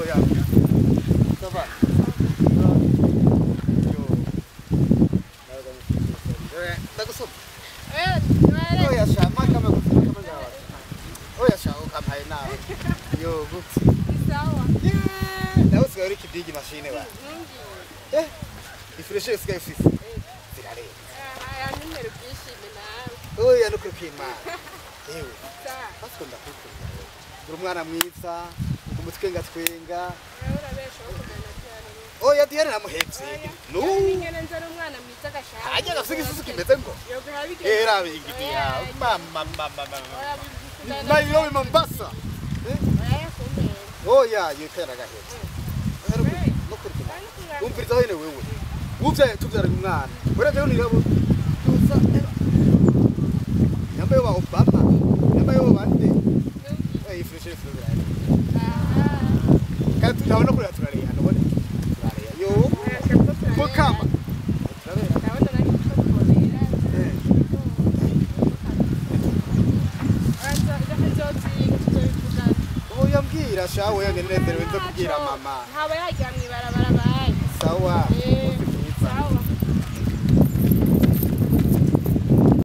Oya. Ça va. Yo. Ndagusoma. Oya sha makama gusoma kama zawa. Oya sha ukampaye nawe. Yo gutse. Sawa. Yeah, nawe usigaye uri kibigi machine wa. Eh. Ifreshe usigaye ufise. Zirarenze. Aya nimero byishime nawe. Oya nukuri kwimana. Ewe. Sawa. Basiko ndakukunda. Uri umwana mwiza, umutwenga twenga. Urabesha wo kugana cyane. Oya Diane namuhetse. No. Ningene nzara umwana mwiza gashaka. Ajya gafise igisusu kimeze ngo. Yo guhabige. Era bingidia. Mama mama mama. Nairobi Mombasa. Oya kumbe. Oya yekera gahetse. Nukuri kwimana. Umviriza hene wewe. Uvyaye tuvyara umwana. Wera jewe nirabo. Tuza. Yambaye wa Obama. Yambaye wa bande. Eh ifreshe ifreshe. Kandi turabona ko turareya nubone. Turareya. Yo. Mukama. Turareya. Ndabona nari kukorera. Eh. Oya mbwira sha oya nenezerewe nzo kubwira mama. Haba yagira mwibarabara bayi. Sawa.